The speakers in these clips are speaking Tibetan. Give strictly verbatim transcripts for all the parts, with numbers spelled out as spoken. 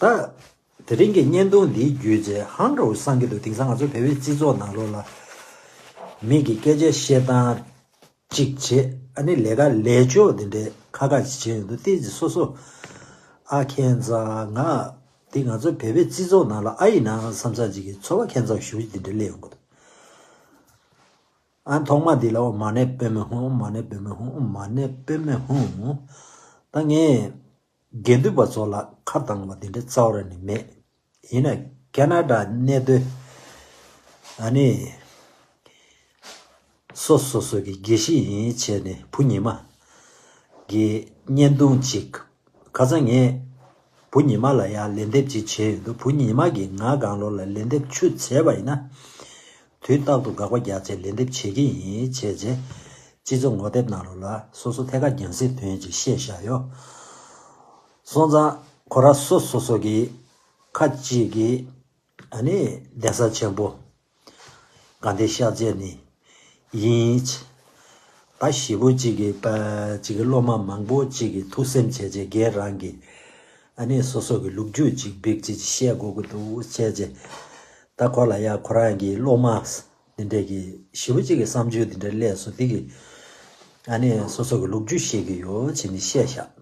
ད་དེ་རིང་གི་བརྙན་ཐུང་འདིའི་བརྒྱུད་བྱས་ཧང་འདྲ་བོ་བསམ་གྱི་འདུག་དེང་སང་ང་ཚོ་བོད་པའི་སྤྱི་ཚོགས་ནང་ལོགས་ལ་མི་གི་སྐད་ཆ་བཤད་སྟངས་གཅིག་བྱས། ཨ་ནི་ལས་ཀ་ལས་ཕྱོགས་འདི་འདྲའི་ཁ་ཁ་ཅིག་བྱས་ཡོང་དུས་ཏོག་ཙམ་སོ་སོ་ཨ་ཁྱད་མཚར། ང་འདི་ང་ཚོ་བོད་པའི་སྤྱི་ཚོགས་ནང་ལ་ཨ་ཡིན་ན་བསམ་ཚར་ཅིག་གི་ཚོར་བ་ཁྱད་མཚར་ཞེ་པོ་ཅིག་འདི་འདྲ་སླེབས་ཡོང་གི་འདུག་ཨ་ཐོག་མ་འདི་ལ་ཨོཾ་མ་ཎི་པདྨེ་ཧཱུྃ། ཨོཾ་མ་ཎི་པདྨེ་ཧཱུྃ། ཨོཾ་མ་ཎི་པདྨེ་ཧཱུྃ། ད་ངས་དགེ་འདུན་པ་ཚོ་ལ་ཁ་བཏང་བ་འདི་འདྲ་རྩ་བ་རང་ནས་མེད། ཡིན་ན་ཁེ་ན་ཌ་གནས་སྡོད་ཨ་ནི་སོ་སོ་སོ་གི་དགེ་བཤེས་ཡིན་བྱས་ནས་བུ་ཉི་མ་གི་བརྙན་ཐུང་ཅིག་ཁ་སང་ངས་བུ་ཉི་མ་ལ་ཡང་ལན་འདེབས་ཅིག་བྱས་ཡོད་འདུག་བུ་ཉི་མ་གིས་ང་སྒང་ལོགས་ལ་ལན་འདེབས་ཆུ་བྱས་པ་ཡིན་ན། དུས་རྟག་ཏུ་དགག་པ་རྒྱག་ཆེད་ལན་འདེབས་བྱེད་ཀྱི་ཡིན་བྱས་རྗེས། སྤྱི་ཚོགས་ངོ་དེབ་ནང་ལོགས་ལ་སོ་སོ་ཐད་ཀར་རྒྱང་སྲིང་དོན་ཅིག་བཤད་བཞག་ཡོད། སོང་ཙང་ཁོ་རང་སོ་སོ་སོ་གི་ཁ་ཅིག་གི་ཨ་ནི་གདན་ས་ཆེན་པོ་དགའ་ལྡན་ཤར་རྩེ་ནས་ཡིན། ད་ཞེ་པོ་ཅིག་གི་པ་ཅིག་གི་སློབ་མ་མང་པོ་ཅིག་གི་ཐུགས་སེམས་བྱས་རྗེས་སྒེར་རང་གི་ཨ་ནི་སོ་སོ་གི་ལོ་རྒྱུས་ཅིག་བེད་སྤྱོད་ཅིག་བཤད་དགོས་ཀྱི་འདུག་བྱས་རྗེས། ད་ཁོ་ལ་ཡ་ཁོ་རང་གི་སློབ་མ་འདི་འདྲས་ཀྱི་ཞེ་པོ་ཅིག་གི་བསམ་ཚུལ་འདི་འདྲ་སླེབས་སོང་། འདི་གི་ཨ་ནི་སོ་སོ་གི་ལོ་རྒྱུས་བཤད་ཀྱི་ཡོད་བྱས་ནས་བཤད་བཞག་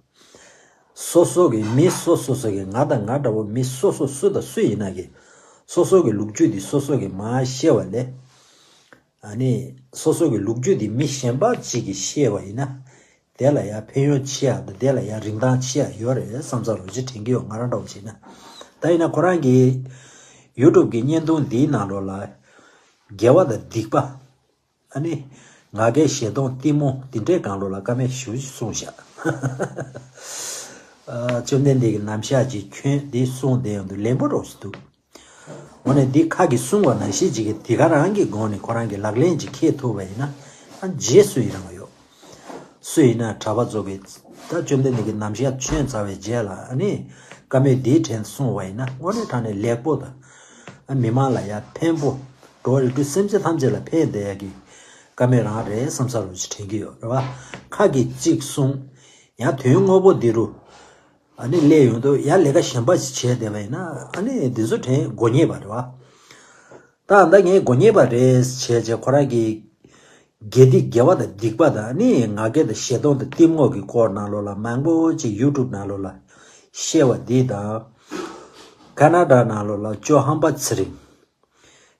སོ་སོ་གི་མི་སོ་སོ་སོ་གི་ང་དང་ང་འདྲ་བོ་མི་སོ་སོ་སུ་དང་སུ་ཡིན་ན་གི་སོ་སོ་གི་ལོ་རྒྱུས་འདི་སོ་སོ་གི་མར་བཤད་པ་ལས། ཨ་ནི་སོ་སོ་གི་ལོ་རྒྱུས་འདི་མི་གཞན་པ་ཅིག་གིས་བཤད་པ་ཡིན་ན། དེ་ལ་ཡང་ཕན་ཡོན་ཆེ་ཡག་དང་དེ་ལ་ཡང་རིན་ཐང་ཆེ་ཡག་ཡོད་རེད་བསམ་ཚར་ལོ་ཅིག་དྲན་གྱི་ཡོད། ང་རང་འདྲ་བོ་བྱས་ན། ད་ཡིན་ན་ཁོ་རང་གི་ཡུ་ཊུབ་གི་བརྙན་ཐུང་འདིའི་ནང་ལོགས་ལ་དགེ་བ་དང་སྡིག་པ། ཨ་ནི་ང་རྒྱལ་ཞེ་སྡང་གཏི་མུག་དེ་འདྲའི་སྒང་ལོགས་ལ་བཀའ་མོལ་ཞེ་པོ་ཅིག་གསུངས་བཞག་ཨ། བཅོམ་ལྡན་འདས་ཀྱིས་ནམ་ཞག་ཅིག་ཁྱོད་འདི་གསུངས་བསྡད་ཡོང་དུས་ལན་པོ་འདྲ་བོ་ཞིག་འདུག་འོ་ན་འདི་ཁ་གིས་གསུངས་པ་ནང་བཞིན་ཅིག་གིས་དེ་ག་རང་གི་སྒོ་ནས་ཁོ་རང་གི་ལག་ལེན་ཅིག་འཁེལ་ཐུབ་པ་ཡིན་ན། ཨ་རྗེས་སུ་ཡི་རང་བ་ཡོད། སུ་ཡིན་ན་གྲྭ་པ་ཚོ་གིས་ད་བཅོམ་ལྡན་འདས་ཀྱིས་ནམ་ཞག་ཆོས་མཛད་པའི་རྗེས་ལ་ཨ་ནི་བཀའ་མོལ་འདིའི་དྲན་གསུངས་པ་ཡིན་ན་དངོས་གནས་དྲང་གནས་ལེགས་པོ་དང་། ཨ་མི་མང་ལ་ཡང་ཕན་པོ། འགྲོ་བ་རིགས་དྲུག་སེམས་ཅན་ཐམས་ཅད་ལ་ཕན་བདེ་ཡག་གི་བཀའ་མོལ་རང་རེད་བསམ་ས་རུ་ཅིག་དྲན་གྱི་ཡོད་རེད་བ། ཁ་གིས་གཅིག་གསུངས། ཡང་དོན་དངོས་པོ་འདི་རུ། ཨ་ནི་སླེབས་ཡོང་དུས་ཡང་ལས་ཀ་གཞན་པ་ཞིག་བྱས་བསྡད་པ་ཡིན་ན་ཨ་ནི་འདི་ཚོ་དྲན་དགོས་ངེས་པ་རེད་བ། ད་ད་ངས་དགོས་ངེས་པ་རེད་བྱས་རྗེས་ཁོ་རང་གིས། དགེ་སྡིག་དགེ་བ་དང་སྡིག་པ་དང་ནི་ང་རྒྱལ་དང་ཞེ་སྡང་དང་གཏི་མུག་གི་སྐོར་ནང་ལོགས་ལ་མང་པོ་ཅིག་ཡུ་ཊུབ་ནང་ལོགས་ལ་བཤད་པ་འདི་དང་། ཁ་ན་ཌ་ནང་ལོགས་ལ་ཇོ་ཧམ་པ་ཚེ་རིང་།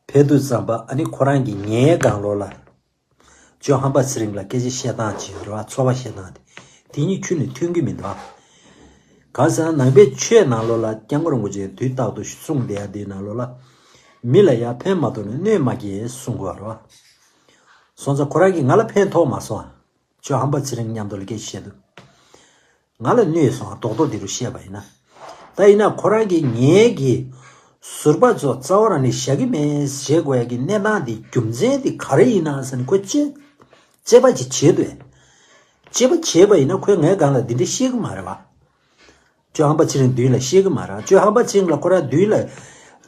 ཕེབས་དུས་ཙམ་པ་ཨ་ནི་ཁོ་རང་གི་ཉལ་སྒང་ལོགས་ལ། ཇོ་ཧམ་པ་ཚེ་རིང་ལ་སྐད་ཆ་བཤད་སྟངས་ཅིག་ཡོད་རེད་བ། ཚོར་བ་བཤད་སྟངས་དེ། དེ་གཉིས་ཁྱོན་ནས་མཐུན་གྱི་མི་འདུག་བ། གང་ཟེར་ན་ནང་པའི་ཆོས་ནང་ལོགས་ལ་སྐྱབས་མགོན་རིན་པོ་ཆེས་དུས་རྟག་ཏུ་གསུངས་བསྡད་ཡ་དེའི་ནང་ལོགས་ལ། མི་ལ་ཡང་ཕན་མ་ཐོགས་ན་གནོད་མ་སྐྱེལ་གསུང་གི་ཡོད་རེད་བ། སོང་ཙང་ཁོ་རང་གིས་ང་ལ་ཕན་ཐོགས་མ་སོང་ཨ། ཇོ་ཧམ་པ་ཚེ་རིང་མཉམ་དུ་ལ་སྐད་ཆ་བཤད་དུས། ང་ལ་གནོད་སོང་ཨ། རྡོག་རྡོག་འདི་རུ་བཤད་པ་ཡིན་ན། ད་ཡིན་ན་ཁོ་རང་གིས་ངའི་གི་ཟུར་པ་ཚོ་རྩ་བ་རང་ནས་བཞག་གི་མེད་ཟེར་དགོས་ཡ་གི་གནས་སྟངས་འདི་རྒྱུ་མཚན་འདི་ག་རེ་ཡིན་ན་ཟེར་ན་ཁོས་དཔྱད་དཔྱད་པ་ཅིག་བྱེད་དུས། དཔྱད་པ་བྱས་པ་ཡིན་ན་ཁོས་ངའི་སྒང་ལ་འདི་འདྲ་བཤད་གི་མ་རེད་བ། ཇོ་ཧམ་པ་ཚེ་རིང་མདུན་ལ་བཤད་གི་མ་རེད། ཇོ་ཧམ་པ་ཚེ་རིང་ལ་ཁོ་རང་མདུན་ལ་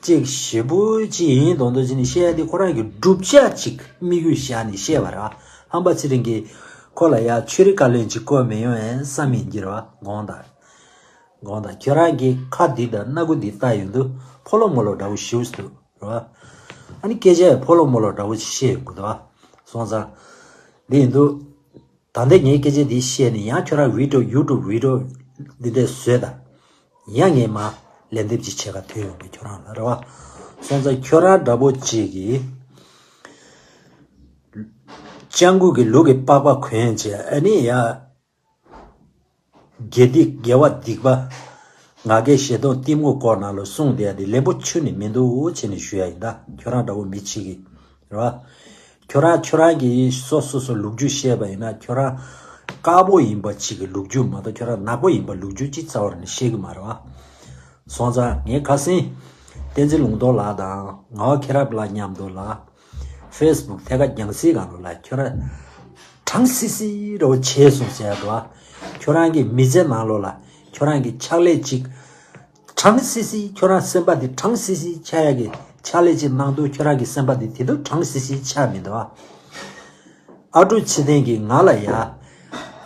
ཅིག་ཞེ་པོ་ཅིག་ཡིན་མདོག་མདོག་བྱས་ནས་བཤད་ཡ་དེ་ཁོ་རང་གི་བསྒྲུབ་བྱ་ཅིག་དམིགས་ཡུལ་བཞག་ནས་བཤད་པ་རེད་བ། ཧམ་པ་ཚེ་རིང་གིས་ཁོ་ལ་ཡ་ཆོས་རིག་བཀའ་བློན་ཅིག་བསྐོ་མི་ཡོང་ཨེ་བསམ་ཡིན་གྱི་རེད་བ། དགོངས་དག་དགོངས་དག་ཁྱོད་རང་གི་ཁ་འདི་དང་སྣ་ཁུ་འདི་ལྟ་ཡོང་དུས་ཕོ་ལོ་མོ་ལོ་འདྲ་བོ་ཞེ་པོ་ཞིག་འདུག་རེད་བ། ཨ་ནི་སྐད་ཆ་ཡང་ཕོ་ལོ་མོ་ལོ་འདྲ་བོ་ཞིག་བཤད་ཡོང་གི་འདུག་བ། སོང་ཙང་། འདི་ཡིན་དུས། ད་ལྟ་ངས་སྐད་ཆ་འདི་བཤད་ནས་ཡང་ཁྱོད་རང་བི་ཌི་ཡོ་ཡུ་ཊུབ་བི་ཌི་ཡོ་འདི་འདྲས་བཟོས་དང་། ཡང་ངས་མར་ལན་འདེབས་ཅིག་བྱེད་ག་ཐོན་ཡོང་གི་ཁྱོད་རང་ལ་རེད་བ། སོང་ཙང་ཁྱོད་རང་འདྲ་པོ་ཅིག་གིས། སྤྱང་ཀི་གི་ལུག་གི་པགས་པ་གོན་བྱས་ཨ་ནི་ཡ། དགེ་སྡིག་དགེ་བ་སྡིག་པ། ང་རྒྱལ་ཞེ་སྡང་གཏི་མུག་སྐོར་ནང་ལ་གསུངས་བསྡད་ཡ་དེ་ལན་པོ་ཁྱོན་ནས་མི་འདུག་བྱས་ནས་ཞུ་ཡ་ཡིན་ད། ཁྱོད་རང་འདྲ་བོ་མི་གཅིག་གིས་རེད་བ། ཁྱོད་རང་ཁྱོད་རང་གིས་སོ་སོ་སོ་ལོ་རྒྱུས་བཤད་པ་ཡིན་ན་ཁྱོད་རང་དཀར་པོ་ཡིན་པ་གཅིག་གི་ལོ་རྒྱུས་མ་གཏོགས་ཁྱོད་རང་ནག་པོ་ཡིན་པ་ལོ་རྒྱུས་གཅིག་རྩ་བ་ནས་བཤད་གི་མ་རེད་བ། སོང་ཙང་ངས་ཁ་སང་བསྟན་འཛིན་ལུང་རྟོགས་ལགས་དང་ངག་དབང་མཁྱེན་རབ་ལགས་མཉམ་དུ་ལ། ཕེ་སི་བུག་ཐད་ཀར་རྒྱང་སྲིང་སྒང་ལ་ཁྱོད་རང་གྲང་སི་སི་རོ་བྱས་སོང་ཟེར་ཡ་འདུག་ཨ། ཁྱོད་རང་གི་མི་ཚེ་ནང་ལོགས་ལ་ཁྱོད་རང་གི་ཕྱག་ལས་ཅིག་གྲང་སི་སི་ཁྱོད་རང་སེམས་པ་འདི་གྲང་སི་སི་ཆགས་ཡ་གི་ཕྱག་ལས་ཅིག་གནང་དུས་ཁྱོད་རང་གི་སེམས་པ་འདི་དེ་དུས་གྲང་སི་སི་ཆགས་མི་འདུག་ཨ། ཨ་ཀྲུག་ཚེ་བརྟན་གྱིས་ང་ལ་ཡ་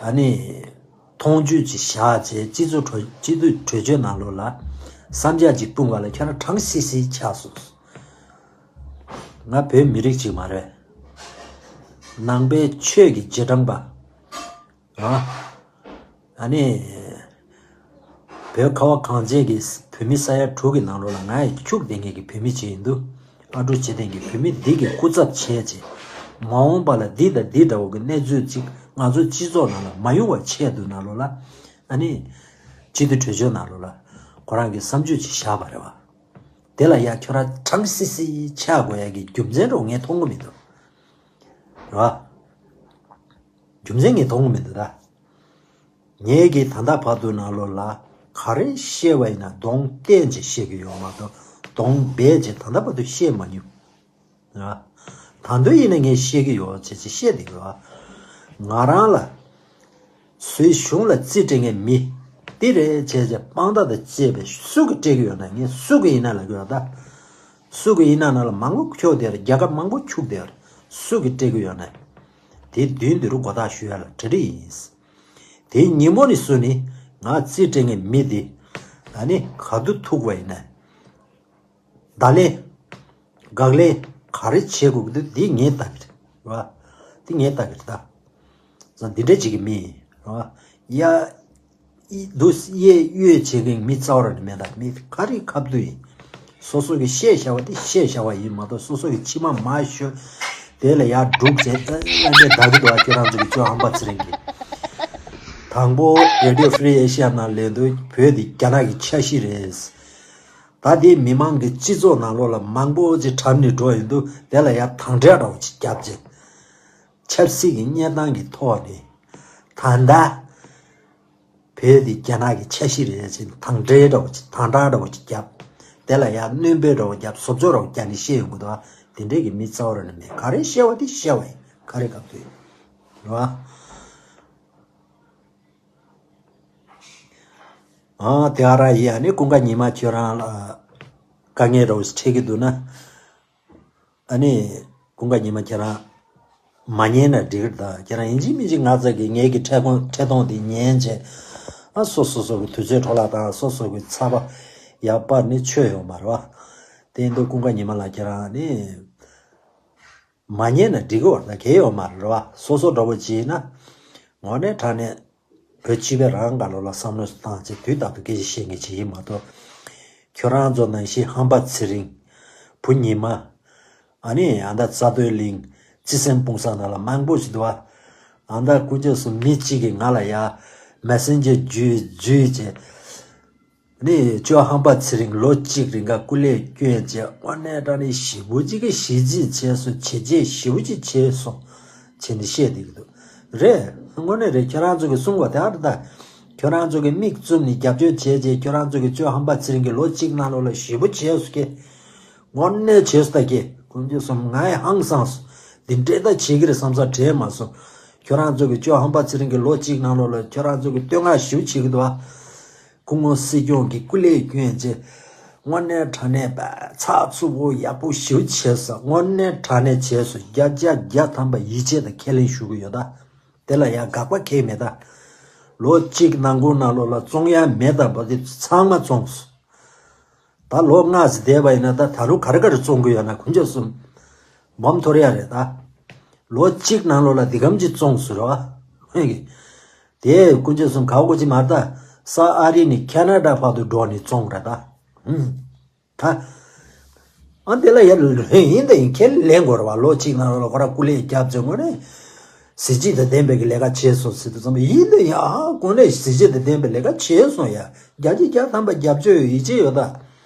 ཨ་ནི། མཐོང་ཆོས་ཅིག་བཞག་བྱས་སྤྱི་ཚོགས་གྲོས་སྤྱི་འཐུས་གྲོས་ཆོད་ནང་ལོགས་ལ་ བསམ་འཆར་ཅིག་སྤུངས་པ་ལ་ཁྱོད་རང་གྲང་སི་སི་ཆགས་སོང་། ང་བོད་མི་རིགས་ཅིག་མ་རེད། ནང་པའི་ཆོས་ཀྱི་རྗེས་འབྲང་པ། ཨ་ནི། བོད་ཁ་བ་གངས་ཅན་གྱི་བོད་མི་ས་ཡ་དྲུག་གི་ནང་ལོགས་ལ་ང་ཡི་ཕྱུག་བསྡད་མཁན་གྱི་བོད་མི་ཅིག་ཡིན་དུས། ཨ་འབྲུག་སྤྱི་བསྟན་གྱི་བོད་མི་འདི་གི་སྐུ་ཚབ་བྱས་རྗེས། མ་འོངས་པ་ལ་འདི་དང་འདི་འདྲ་བོ་གི་གནས་ཚུལ་ཅིག་ང་ཚོའི་སྤྱི་ཚོགས་ནང་ལ་མ་ཡོང་བ་ཆེད་དུ་ནང་ལོགས་ལ། ཨ་ནི། སྤྱི་འཐུས་གྲོས་ཆོད་ནང་ལོགས་ལ། ཁོ་རང་གི་བསམ་ཚུལ་ཅིག་བཞག་པ་རེད་བ། དེ་ལ་ཡ་ཁྱོད་རང་གྲང་སི་སི་ཆགས་དགོས་ཡ་གི་རྒྱུ་མཚན་རོ་ངས་མཐོང་གི་མི་འདུག་རེད་བ། རྒྱུ་མཚན་ངས་མཐོང་གི་མི་འདུག་ད། ངས་ཀྱིས་ད་ལྟ་བར་དུ་ནང་ལོགས་ལ་ག་རེ་བཤད་པ་ཡིན་ན་གདོང་བསྟན་བྱས་བཤད་ཀྱི་ཡོད་མ་གཏོགས་གདོང་སྦས་བྱས་ད་ལྟ་བར་དུ་བཤད་མ་མྱོང་། ཨ། ད་དུང་ཡིན་ན་ངས་བཤད་ཀྱི་ཡོད་བྱས་བྱས་བཤད་བསྡད་ཀྱི་ཡོད། ང་རང་ལ་སུའི་གཞུང་ལ་རྩིས་སྤྲད་མཁན་མི་འདི་རེད་བྱས་བྱས་དཔང་རྟགས་དང་བཅས་པའི་སུ་གིས་སྤྲད་ཀྱི་ཡོད་ན་ངས་སུ་གི་ཡིན་ན་ལབ་ཀྱི་ཡོད་ད། སུ་གི་ཡིན་ན་ནང་ལ་མང་པོ་འཁྱོག་བསྡད་རེད། རྒྱལ་ཁབ་མང་པོ་འཁྱུག་བསྡད་རེད། སུ་གིས་སྤྲད་ཀྱི་ཡོད་ན། དེ་མདུན་དུ་རུ་གོ་བརྡ་ཞུ་ཡ་ལ་གྲ་སྒྲིག་ཡིན། དེའི་ཉིན་མོ་ནས་བཟུང་ནས་ང་རྩིས་སྤྲད་མཁན་མི་འདི། ཨ་ནི་ག་དུས་ཐུག་པ་ཡིན་ན། བརྡ་ལན། དགག་ལན་ག་རེ་བྱེད་དགོས་ཀྱི་འདུག་འདི་ངས་ལྟ་གི་རེད་བ། འདི་ངས་ལྟ་གི་རེད་ད། ཙང་འདི་འདྲ་བྱེད་ཀྱི་མི་ཡིན་རེད་བ། ཡ། འདུག་གཡས་གཡོལ་བྱེད་མཁན་མི་རྩ་བ་རང་ནས་མེད་ད། མི་ག་རེ་ཁ་བསྡུ་ཡིན། སོ་སོ་གི་བཤད་བཞག་པ་དེ་བཤད་བཞག་པ་ཡིན་མ་གཏོགས་སོ་སོ་གི་མཆིལ་མ་མ་ཤོད། དེ་ལ་ཡར་སྒྲུག་བྱས་ཨ་ཨ་འདྲས་བདག་གི་འདུག་ཨ། ཁྱོད་རང་ཚོ་གི་ཅོ་ཧམ་པ་ཚེ་རིང་གིས། དང་པོ་Radio Free Asia ནང་ལེན་དུས་བོད་འདི་རྒྱ་ནག་གི་ཆ་ཤས་རེད། ད་དེ་མི་མང་གི་སྤྱི་ཚོགས་ནང་ལོགས་ལ་མང་པོ་ཅིག་གྲམ་ནས་འགྲོ་ཡོང་དུས་དེ་ལ་ཡར་དང་སྦྲེལ་འདྲ་བོ་ཅིག་བརྒྱབ་བྱས། ཆབ་སྲིད་ཀྱི་གནས་སྟངས་ཀྱི་ཐོག་ནས་ད་ལྟ་བོད་འདི་རྒྱ་ནག་གི་ཆ་ཤས་རེད་ཅེས་དང་སྦྲེལ་འདྲ་བོ་ཅིག་དང་སྦྲགས་འདྲ་བོ་ཅིག་བརྒྱབ། དེ་ལ་ཡང་སྣོན་པ་འདྲ་བོ་བརྒྱབ། བཟོ་བཅོས་འདྲ་བོ་བརྒྱབ་ནས་བཤད་ཡོང་གི་འདུག་བ། དེ་འདྲས་ཀྱི་མི་རྩ་བ་རང་ནས་མེད། ག་རེ་བཤད་པ་དེ་བཤད་པ་ཡིན། ག་རེ་སྐབས་དུས་རེད་བ། ཨ་དེ་ག་རང་ཡིན། ཨ་ནི་ཀུན་དགའ་ཉི་མ་ཁྱོད་རང་ལ་དཀའ་ངལ་འདྲ་བོ་ཞིག་འཕྲད་ཀྱི་འདུག་ན། ཨ་ནི། ཀུན་དགའ་ཉི་མ་ཁྱེད་རང་མ་ཉན་ན་འགྲིག་གི་རེད་ད། ཁྱེད་རང་ཡིན་གཅིག་མིན་གཅིག་ང་ཚོ་གི་ངེད་ཀྱི་འཕྲལ་གཏོང་འཕྲལ་གཏོང་དེ་ཉན་བྱས། ཨ་སོ་སོ་སོ་གི་དུས་ཚོད་འཕྲོ་བརླག་དང་སོ་སོ་གི་ཚ་བ་ཡར་སྤར་ནས་ཆོད་ཡོད་མ་རེད་བ། དེ་ཡིན་དུས་ཀུན་དགའ་ཉི་མ་ལགས་ཁྱེད་རང་ནི་མ་ཉན་ན་འགྲིག་གི་བར་ད་གལ་ཡོད་མ་རེད་བ། སོ་སོ་འདྲ་བོ་ཅིག་ཡིན་ན་དངོས་གནས་དྲང་གནས། བོད་སྤྱི་པའི་རང་དགའ་ལོ་ལ་བསམ་བློ་བཏང་བྱས་དུས་རྟག་ཏུ་སྐད་ཆ་བཤད་མཁན་ཅིག་ཡིན་མ་གཏོགས། ཁྱོད་རང་ཚོ་ནང་བཞིན་ཧམ་པ་ཚེ་རིང་། བུ་ཉི་མ། ཨ་ནི་ཨ་མདའ་རྩ་དོན་གླིང་། བརྩེ་སེམས་སྤུངས་ས་ནང་ལ་མང་པོ་ཞིག་འདུག་བ། ཨ་མདའ་དཀོན་མཆོག་གསུམ་མི་གཅིག་གིས་ང་ལ་ཡ། མེ་སེན་ཇར་བརྒྱུད་བརྒྱུད་བྱས། ནི་ཅོ་ཧམ་པ་ཚེ་རིང་ལོ་གཅིག་རིང་ག་སྐུ་ལས་བསྐྱོན་བྱས་དངོས་གནས་དྲང་གནས་ཞེ་པོ་ཅིག་གི་གཞི་རྩ་བྱས་སོང་། བྱས་རྗེས་ཞེ་པོ་ཅིག་བྱས་སོང་། བྱས་ནས་བཤད་བསྡད་ཀྱི་འདུག་རེད། དངོས་གནས་རེད། ཁྱོད་རང་ཚོ་གིས་གསུང་བ་དེ་ཨ་རེད་ད། ཁྱོད་རང་ཚོ་གིས་མིག་བཙུམ་ནས་རྒྱབ་སྐྱོར་བྱས་རྗེས་ཁྱོད་རང་ཚོ་གིས་ཅོ་ཧམ་པ་ཚེ་རིང་གི་ལོ་གཅིག་ནང་ལོགས་ལ་ཞེ་པོ་བྱས་སོང་ཀྱེ། དངོས་གནས་བྱས་སོང་ད་ཀྱེ། དཀོན་མཆོག་གསུམ་ང་ཡི་ཧང་སངས་སོང་། འདི་འདྲས་ད་བྱེད་ཀྱི་རེད་བསམ་ས་དྲན་མ་སོང་། ཁྱོད་རང་ཚོ་གིས་ཅོ་ཧམ་པ་ཚེ་རིང་གི་ལོ་གཅིག་ནང་ལོགས་ལ་ཁྱོད་རང་ཚོ་གིས་བསྟོད་བསྔགས་ཞེ་པོ་བྱེད་ཀྱི་འདུག་ཨ། སྐུ་ངོ་སྲིད་སྐྱོང་གིས་སྐུ་ལས་བསྐྱོན་བྱས། དངོས་གནས་དྲང་གནས་པ་ཚགས་ཚུད་པོ་ཡག་པོ་ཞེ་པོ་བྱས་སོང་། དངོས་གནས་དྲང་གནས་བྱས་སོང་། བརྒྱ་ཆ་བརྒྱ་ཐམ་པ་ཡིད་ཆེས་དང་ཁས་ལེན་ཞུ་གི་ཡོད་ད། དེ་ལ་ཡང་དགག་པ་གང་ཡང་མེད་ད། ལོ་གཅིག་ནང་ཁུལ་ནང་ལོགས་ལ་བཙོང་ཡ་མེད་ད་པ་དེ་ཚང་མ་བཙོངས་སོང་། ད་ལོ་ལྔ་ཙམ་བསྡད་པ་ཡིན་ན་ད་ད་རུང་ག་རེ་ག་རེ་བཙོང་གི་ཡོད་ན་དཀོན་མཆོག་གསུམ། སྦོམ་འཐོར་ཡ་རེད་ད། ལོ་གཅིག་ནང་ལོགས་ལ་འདི་གམ་གྱི་བཙོངས་སོང་ར་བ། ཧེ་གི། དེ་དཀོན་མཆོག་གསུམ་ག་བ་གོ་ཅི་མ་རེད་ད། ས་ཨ་རི་ནས་ཁེ་ན་ཌ་བར་དུ་འགྲོ་ནས་བཙོང་ར་ད། ཧུམ། ད། ཨ་འདི་ལ་ཡ་ཡིན་ད་ཡིན་ཁས་ལེན་དགོས་ར་བ། ལོ་གཅིག་ནང་ལོགས་ལ་ཁོ་ར་སྐུ་ལས་བརྒྱབ་ཚེ་དངོས་གནས། གཟི་བརྗིད་དང་ལྡན་པའི་གི་ལས་ཀ་བྱས་སོང་ཟེར་དུས་ཙམ་པ་ཡིན་ད་ཡ་དངོས་གནས་གཟི་བརྗིད་དང་ལྡན་པའི་ལས་ཀ་བྱས་སོང་ཡ། བརྒྱ་ཆ་བརྒྱ་ཐམ་པ་རྒྱབ་སྐྱོར་ཡོད་ཡིད་ཆེས་ཡོད་ད།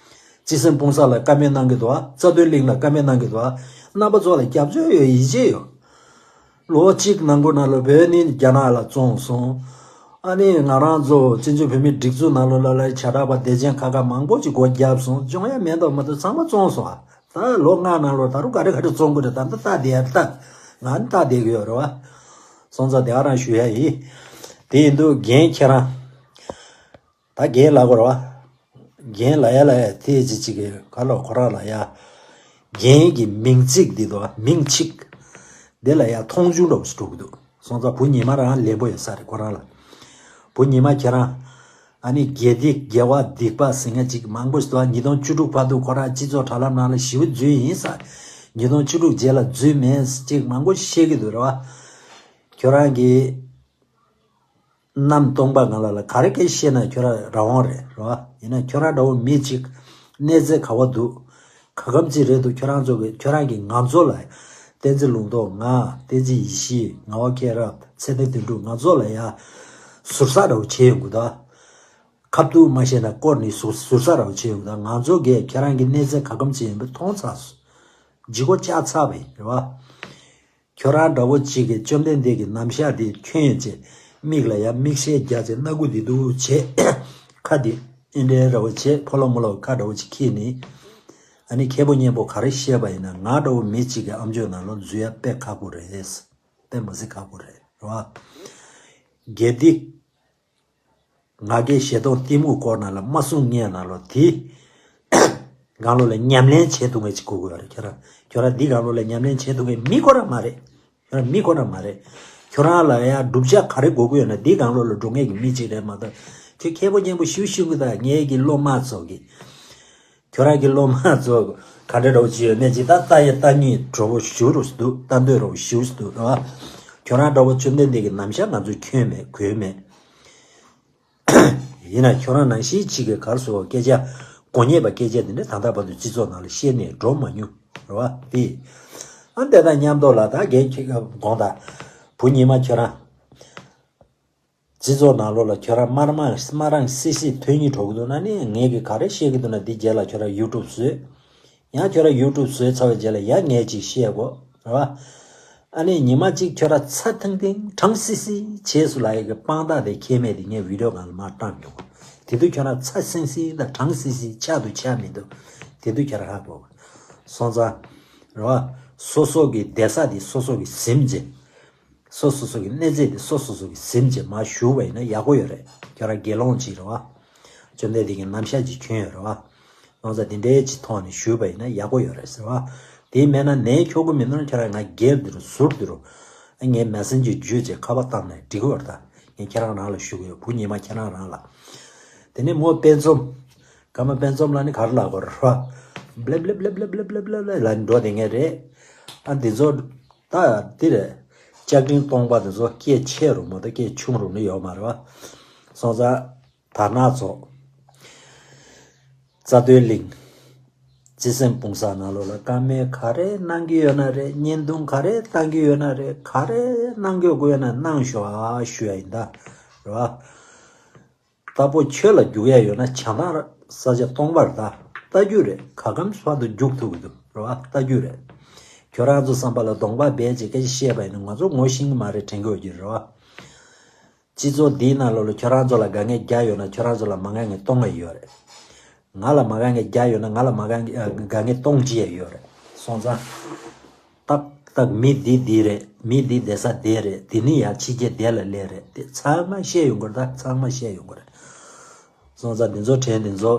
བརྩེ་སེམས་སྤུངས་ས་ལ་བཀའ་མོལ་གནང་གི་འདུག་ཨ། རྩ་དོན་གླིང་ལ་བཀའ་མོལ་གནང་གི་འདུག་ཨ། རྣམ་པ་ཚོ་ལ་རྒྱབ་སྐྱོར་ཡོད་ཡིད་ཆེས་ཡོད། ལོ་གཅིག་ནང་ཁུལ་ནང་ལ་བོད་ནི་རྒྱ་ནག་ལ་བཙོངས་སོང་། ཨ་ནི་ང་རང་ཚོ་བཙན་བྱོལ་བོད་མིའི་སྒྲིག་འཛུགས་ནང་ལོགས་ལ་ལ་བྱ་གྲགས་པ་དད་ཅན་ཁག་ཁག་མང་པོ་ཅིག་སྒོ་བརྒྱབ་སོང་། སྦྱོང་ཡ་མེད་མདོག་མ་གཏོགས་ཚང་མ་བཙོངས་སོང་ཨ། ད་ལོ་ལྔ་ནང་ལོགས་ད་རུང་ག་རེ་ག་རེ་བཙོང་དགོས་རེད། ད་ལྟ་ལྟ་བསྡད་ཡ་ལྟ། ང་ནི་ལྟ་བསྡད་ཀྱི་ཡོད་རེད་བ། སོང་ཙང་དེ་ག་རང་ཞུ་ཡ་ཡིན། དེ་ཡིན་དུས་རྒན་ཁྱེད་རང་། ད་རྒན་ལབ་དགོས་རེད་བ། རྒན་ལབ་ཡ་ལབ་ཡ་དེ་ཅི་ཅི་གི་ག་ལ་ཁོ་རང་ལབ་ཡ། རྒན་གྱི་མིང་ཚིག་འདི་དོ་མིང་ཚིག་འདི་ལ་ཡ་མཐོང་ཆུང་འདྲ་བོ་ཞིག་འགྲོ་གི་འདུག་སོང་ཙང་བུ་ཉི་མ་རང་ལེན་པོ་ཡོད་ས་རེད་ཁོ་རང་ལ། བུ་ཉི་མ་ཁྱེད་རང་། ཨ་ནི་དགེ་སྡིག་དགེ་བ་སྡིག་པ་ཟེར་མཁན་ཅིག་མང་པོ་ཞིག་འདུག་ཉིས་སྟོང་བཅུ་དྲུག་བར་དུ་ཁོ་རང་སྤྱི་ཚོགས་དྲ་ལམ་ནང་ལ་ཞེ་པོ་འཛུལ་ཡིན་ས། ཉིས་སྟོང་བཅུ་དྲུག་རྗེས་ལ་འཛུལ་མེད་ཅིག་མང་པོ་བཤད་ཀྱི་འདུག་རེད་བ། ཁྱོད་རང་གིས་གནམ་སྟོང་པ་ང་ལ་ལ་ག་རེ་སྐད་བཤད་ན་ཁྱོད་རང་རང་དབང་རེད་རེད་བ། ཡིན་ན་ཁྱོད་རང་འདྲ་བོ་མི་གཅིག་གནས་ཚད་ག་བ་འདུག་ག་གམ་ཅིག་རེད་འདུག་ཁྱོད་རང་ཚོ་གི་ཁྱོད་རང་གིས་ང་ཚོ་ལ་བསྟན་འཛིན་ལུང་རྟོགས། ང་བསྟན་འཛིན་ཡེ་ཤེས། ངག་དབང་མཁྱེན་རབ། ཚེ་བརྟན་དོན་གྲུབ། ང་ཚོ་ལ་ཡ་ཟུར་ཟ་འདྲ་བོ་བྱེད་ཡོང་གི་འདུག་ཁ་ཐུག་མ་བཤད་ན་སྐོར་ནས་ཟུར་ཟུར་ཟ་འདྲ་བོ་བྱེད་ཡོང་གི་འདུག་ང་ཚོ་གིས་ཁྱོད་རང་གི་གནས་ཚད་ག་གམ་ཅིག་ཡིན་པ་མཐོང་ཚར་སོང་། ལྗིད་ཁོག་ཆགས་ཚར་བ་ཡིན་རེད་བ། ཁྱོད་རང་འདྲ་བོ་གཅིག་གིས་བཅོམ་ལྡན་འདས་ཀྱི་རྣམ་གཞག་འདི་ཁྱོན་ཡོད་ཅེས་མིག་ལ་ཡང་མིག་ཤེལ་རྒྱག་ཅེས་སྣ་ཁུག་འདི་འདུག་བྱས། ཁ་འདི་ཨེ་འདྲའི་འདྲ་བོ་བྱས། ཕོ་ལོ་མོ་ལོ་ཁ་འདྲ་བོ་ཅིག་ཁྱེར་ནས། ཨ་ནི་མཁས་པོ་སྙན་པོ་ག་རེ་བཤད་པ་ཡིན་ན་ང་འདྲ་བོ་མི་གཅིག་གི་ཨམ་ཅོག་ནང་ལ་འཛུལ་ཡ་དཔེ་ཁག་པོ་རེད། དཔེ་མི་སྲིད་ཁག་པོ་རེད་རེད་བ། དགེ་སྡིག་ང་རྒྱལ་ཞེ་སྡང་གཏི་མུག་སྐོར་ནང་ལ་མ་གསུང་ངས་ནང་ལོགས་དེ་སྒང་ལོགས་ལ་ཉམས་ལེན་བྱེད་ཐུབ་མཁན་ཅིག་དགོས་ཀྱི་ཡོད་རེད། ཁྱོད་རང་ཁྱོད་རང་འདི་སྒང་ལོགས་ལ་ཉམས་ལེན་བྱེད་ཐུབ་མཁན་མི་ཁོ་རང་མ་རེད། ཁྱོད་རང་མི་ཁོ་རང་མ་རེད། ཁྱོད་རང་ལ་ཡང་བསྒྲུབ་བྱ་ག་རེ་དགོས་ཀྱི་ཡོད་ན་འདི་སྒང་ལོགས་ལ་འགྲོ་མཁན་གྱི་མི་ཅིག་རེད་མ་གཏོགས། ཁྱོད་མཁས་པོ་སྙན་པོ་ཞུ་ཞུ་གི་ད་ངའི་གི་སློབ་མ་ཚོ་གི་ཁྱོད་རང་གི་སློབ་མ་ཚོ་ག་འདྲ་འདྲ་བོ་ཅིག་ཡོད་མེད་ཅིག་ད་ལྟ་ཡི་ལྟ་ཉིད་འདྲ་བོ་ཞུ་རུ་འདུག་ལྟ་འདོད་འདྲ་བོ་ཞུ་འདུག་རེད་བ། ཁྱོད་རང་འདྲ་བོ་བཅོམ་ལྡན་འདས་ཀྱི་རྣམ་གཞག་ང་ཚོས་ཁྱོན་མེད་གོས་མེད། ཡིན་ན་ཁྱོད་རང་ནང་བཞིན་གཅིག་གི་གར་སོ་སྐད་ཆ་གོ་ཉེས་པ་སྐད་ཆ་དེ་འདྲ་ད་ལྟ་བར་དུ་སྤྱི་ཚོགས་ནང་ལ་བཤད་ནས་འགྲོ་མ་མྱོང་རེད་བ། དེ་ཨ་འདས་ད་མཉམ་དུ་ལ་ད་རྒན་ཁྱེད་དགོངས་དག་བུ་ཉི་མ་ཁྱོད་རང་སྤྱི་ཚོགས་ནང་ལོགས་ལ་ཁྱོད་རང་དམར་དམར་དམར་རང་སི་སི་ཐོན་ཉིད་འགྲོ་གི་འདུག་ན་ནི་ངས་གི་ག་རེ་བཤད་གི་འདུག་ན་འདི་རྗེས་ལ་ཁྱོད་རང་ཡུ་ཊུབ་བཟོས། ཡང་ཁྱོད་རང་ཡུ་ཊུབ་བཟོས་ཚར་བའི་རྗེས་ལ་ཡང་ངས་ཅིག་བཤད་དགོས་རེད་བ། ཨ་ནི་ཉི་མ་གཅིག་ཁྱོད་རང་ཚ་ཐིང་ཐིང་གྲང་སི་སི་བྱས་སུ་ལ་ཡི་གི་དཔང་རྟགས་དེ་ཁྱེད་མེད་དེ་ངས་བི་ཌིའོ་སྒང་ལ་མར་བཏང་མྱོང་། དེ་དུས་ཁྱོད་རང་ཚ་སིང་སིང་དང་གྲང་སི་སི་ཆགས་འདུག་ཆགས་མི་འདུག་དེ་དུས་ཁྱོད་རང་ཧ་གོ། སོང་ཙང་རེད་བ། སོ་སོ་གི་བསྡད་ས་དེ་སོ་སོ་གི་ཟིན་བྱས། སོ་སོ་སོ་གི་གནས་ཚད་དེ་སོ་སོ་སོ་གི་ཟིན་བྱས་མར་ཞུགས་པ་ཡིན་ན་ཡག་པོ་ཡོད་རེད། ཁྱོད་རང་དགེ་སློང་ཅིག་རེད་བ། བཅོམ་ལྡན་འདས་ཀྱི་རྣམ་གཞག་ཅིག་ཁྱོན་ཡོད་རེད་བ། སོང་ཙང་དེ་འདྲའི་ཅིག་ཐོག་ནས་ཞུགས་པ་ཡིན་ན་ཡག་པོ་ཡོད་རེད་ཟེར་བ། དེ་མེད་ན་ནས་ཁྱོ་གུ་མི་འདུག་ན་ཁྱོད་རང་ང་སྒེར་འདི་རུ་ཟུར་འདི་རུ། ཨ་ངའི་མེ་སེན་ཇར་བརྒྱུད་བྱས་ཁ་པར་བཏང་ནས་འགྲིག་གི་ཡོད་རེད་ད། ངས་ཁྱེད་རང་རང་ལ་ཞུ་གི་ཡོད། བུ་ཉི་མ་ཁྱེད་རང་རང་ལ། དེ་ནས་མོ་དཔེ་མཚོན། ཀརྨ་དཔེ་མཚོན་ལ་ནི་ག་རེ་ལབ་དགོས་རེད་བ། བླེབ་བླེབ་བླེབ་བླེབ་ལ་འགྲོ་བསྡད་མཁན་རེད། ཨ་འདི་ཚོ། ད་འདི་རེད། ལྕགས་ཀྲིན་སྟོང་པ་འདི་ཚོ་སྐད་ཆེ་རུང་མ་གཏོགས་སྐད་ཆུང་རུང་ནི་ཡོད་མ་རེད་བ། སོང་ཙང་། དར་ནག་ཚོགས། རྩ་དོན་གླིང་། བརྩེ་སེམས་སྤུངས་ས་ནང་ལོགས་ལ་བཀའ་མོལ་ག་རེ་གནང་གི་ཡོད་ན་རེད། བརྙན་ཐུང་ག་རེ་བཏང་གི་ཡོད་ན་རེད། ག་རེ་གནང་གི་ཡོད་ན་གནང་ཤོག་ཨ་ཞུ་ཡ་ཡིན་ད། རེད་བ། རྟ་ཕོ་ཁྱོད་ལ་རྒྱུག་ཡ་ཡོད་ན་བྱང་ཐང་ས་ཆ་སྟོང་པར་ལྟ། ལྟ་རྒྱུ་རེད། ག་གམ་སུ་བར་དུ་རྒྱུག་ཐུབ་ཀྱི་འདུག་རེད་བ། ལྟ་རྒྱུ་རེད། ཁྱོད་རང་ཚོ་བསམ་པ་ལ་གདོང་པ་སྦས་བྱས་སྐད་ཆ་བཤད་པ་ཡིན་ན་ང་ཚོ་ངོ་ཤེས་ཀྱི་མ་རེད་དྲན་གྱི་ཡོད་ཀྱི་རེད་བ། སྤྱི་ཚོགས་འདིའི་ནང་ལོགས་ལ་ཁྱོད་རང་ཚོ་ལ་དགའ་ངེས་བརྒྱ་ཡོད་ན་ཁྱོད་རང་ཚོ་ལ་མ་དགའ་ངེས་སྟོང་ཡོད་རེད། ང་ལ་མ་དགའ་ངེས་བརྒྱ་ཡོད་ན་ང་ལ་མ་དགའ་ངེས་དགའ་ངེས་སྟོང་གཅིག་ཡོད་རེད། སོང་ཙང་། ཏག་ཏག་མི་འདི་འདི་རེད། མི་འདི་བསྡད་ས་འདི་རེད། འདི་ནི་ཡང་ཕྱི་རྒྱལ་བསྡད་ལ་སླེབས་རེད། དེ་ཚང་མ་བཤད་ཡོང་གི་རེད། ད་ཚང་མ་བཤད་ཡོང་གི་རེད། སོང་ཙང་འདི་ཚོ་དྲན་འདི་ཚོ་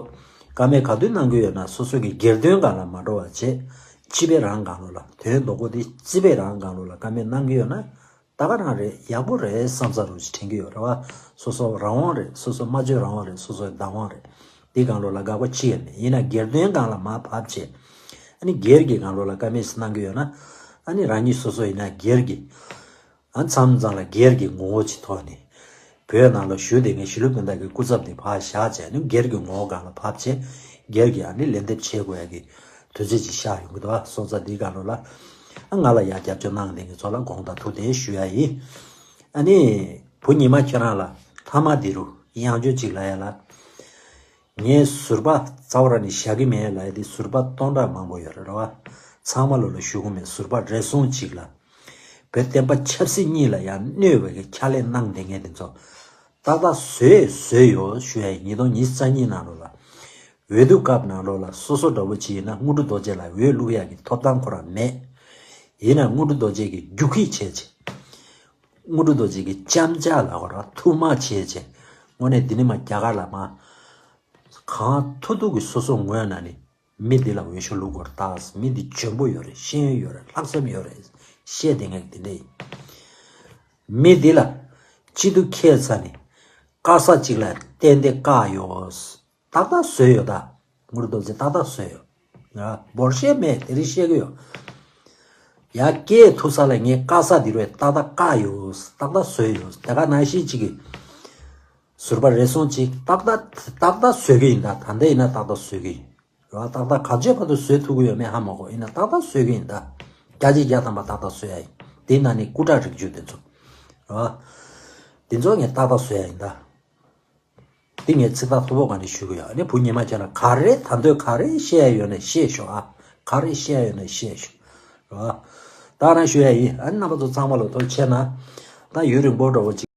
བཀའ་མོལ་ག་དུས་གནང་གི་ཡོད་ན་སོ་སོ་གི་སྒེར་དོན་སྒང་ལ་མ་འགྲོ་བ་བྱེད། སྤྱི་པའི་རང་སྒང་ལོགས་ལ་དོན་དོ་པོ་འདི་སྤྱི་པའི་རང་སྒང་ལོགས་ལ་བཀའ་མོལ་གནང་གི་ཡོད་ན། ད་ག་རང་རེད། ཡག་པོ་རེད་བསམ་ས་རུ་ཞིག་དྲན་གྱི་ཡོད་རེད་བ། སོ་སོ་རང་དབང་རེད། སོ་སོ་སྨྲ་བརྗོད་རང་དབང་རེད། སོ་སོའི་བདག་དབང་རེད། འདི་སྒང་ལོགས་ལ་དགག་པ་ཅི་ཡང་མེད། ཡིན་ན་སྒེར་དོན་སྒང་ལ་མར་བབས་བྱས། ཨ་ནི་སྒེར་གྱི་སྒང་ལོགས་ལ་བཀའ་མོལ་ཞིག་གནང་གི་ཡོད་ན། ཨ་ནི་རང་ཉིད་སོ་སོ་ཡིན་ན་སྒེར་གྱི། ཨ་མཚམས་མཚམས་ལ་སྒེར་གྱི་ངོ་བོ་ཅིག་ཐོག་ནས། བོད་ནང་ལ་བཞུགས་བསྡད་མཁན་གཞིས་ལུས་སྤུན་ཟླ་གི་སྐུ་ཚབ་འདི་ཕར་བཞག་བྱས་ནས་སྒེར་གྱི་ངོ་བོ་སྒང་ལ་བབས་བྱས། སྒེར་གྱི་ཨ་ནི་ལན་འདེབས་བྱེད་དགོས་ཡ་གི་དུས་ཚོད་ཅིག་ཤར་ཡོང་གི་འདུག་ཨ། སོང་ཙང་འདིའི་སྒང་ལོགས་ལ། ཨ་ང་ལ་ཡ་རྒྱབ་སྐྱོར་གནང་བསྡད་མཁན་ཚོ་ལ་དགོངས་དག་ཐུགས་རྗེ་ཞུ་ཡ་ཡིན། ཨ་ནི། བུ་ཉི་མ་ཁྱེད་རང་ལ་མཐའ་མ་འདི་རུ་ཡང་བསྐྱར་ཅིག་ལབ་ཡ་ལ། ངས་ཟུར་པ་རྩ་བ་རང་ནས་བཞག་གི་མེད་ལབ་ཡ་དེ་ཟུར་པ་སྟོང་ཕྲག་མང་པོ་ཡོད་རེད་བ། ཚང་མ་ལོ་ལ་ཞུ་གི་མེད། ཟུར་པ་རེ་ཟུང་ཅིག་ལ། བོད་བསྟན་པ་ཆབ་སྲིད་གཉིས་ལ་ཡང་གནོད་པའི་གི་ཕྱག་ལས་གནང་བསྡད་མཁན་དེ་ཚོ། ཏག་ཏག་བཟོས་བཟོས་ཡོད་ཞུ་ཡ་ཡིན། ཉིས་སྟོང་ཉི་ཤུ་རྩ་གཉིས་ནང་ལོགས་ལ། འོས་བསྡུ་སྐབས་ནང་ལོགས་ལ་སོ་སོ་འདྲ་བོ་ཅིག་ཡིན་ན་དངོས་གྲུབ་རྡོ་རྗེ་ལ་འོས་བླུག་ཡ་གི་ཐོབ་ཐང་ཁོ་རང་མེད། ཡིན་ན་དངོས་གྲུབ་རྡོ་རྗེ་གི་རྒྱུག་ཁྱི་བྱས་བྱས། དངོས་གྲུབ་རྡོ་རྗེ་གི་ལྕམ་ལྕག་ལ་ཁོ་རང་ཐུགས་མ་བྱས་བྱས། དངོས་གནས་འདི་ནི་མ་རྒྱ་གར་ལ་མ། གང་ཐུབ་ཐུབ་ཀྱི་སོ་སོ་ངོས་ནས་ནི། མི་འདི་ལ་འོས་ཤོག་བླུག་དགོས་རེད་ད། མི་འདི་འཇོན་པོ་ཡོད་རེད། ཤེས་ཡོན་ཡོད་རེད། ལྷག་བསམ་ཡོད་རེད། བཤད་བསྡད་མཁན་འདི་འདྲ་ཡིན། མི་འདི་ལ་སྐྱིད་སྡུག་ཁྱད་མཚར་ནི། དཀར་ས་གཅིག་ལ་གཏན་གཏན་བཀག་ཡོད། ཏག་ཏག་བཟོས་ཡོད་ད། དངུལ་རྡོ་རྗེ་ཏག་ཏག་བཟོས་ཡོད། ཡ་འབོར་ཤེས་མེད་དེ་རིང་བཤད་གི་ཡོད། ཡ་སྐད་ཐུག་ས་ལ་ངས་དཀར་ས་འདི་རུ་ཏག་ཏག་བཀག་ཡོད། ཏག་ཏག་བཟོས་ཡོད། དེ་ག་ནང་བཞིན་གཅིག་གི་ཟུར་པ་རེ་ཟུང་གཅིག་ཏག་ཏག་ཏག་ཏག་བཟོས་གི་ཡིན་ད། ད་འདི་ཡིན་ན་ཏག་ཏག་བཟོས་གི་ཡིན། རེད་བ། ཏག་ཏག་ག་ཚོད་བར་དུ་བཟོས་ཐུབ་གི་ཡོད་མེད་ཧ་མ་གོ། ཡིན་ན་ཏག་ཏག་བཟོས་གི་ཡིན་ད། བརྒྱ་ཆ་བརྒྱ་ཐམ་པ་ཏག་ཏག་བཟོས་ཡ་ཡིན། དེ་ན་ནི་སྐུ་དྲག་རིགས་རྒྱུད་དེ་ཚོ། རེད་བ། དེ་ཚོ་ངས་ཏག་ཏག་བཟོས་ཡ་ཡིན་ད། དེ་ངས་ཚིག་ཐག་ཐུ་བོ་ག་ནས་ཞུ་གི་ཡོད། ཨ་ནི་བུ་ཉི་མ་ཁྱེད་ལ་ག་རེ་ད་འདོད་ག་རེ་བཤད་ཡ་ཡོད་ན་བཤད་ཤོག་ཨ། ག་རེ་བཤད་ཡ་ཡོད་ན་བཤད་ཤོག། རེད་བ། ད་རང་ཞུ་ཡ་ཡིན། ཨ་ནི་རྣམ་པ་ཚོ་ཚང་མ་ལ་ཐུགས་རྗེ་ཆེ་གནང་། ད་ཡུན་རིང་པོ་འགྲོ་བོ་ཅིག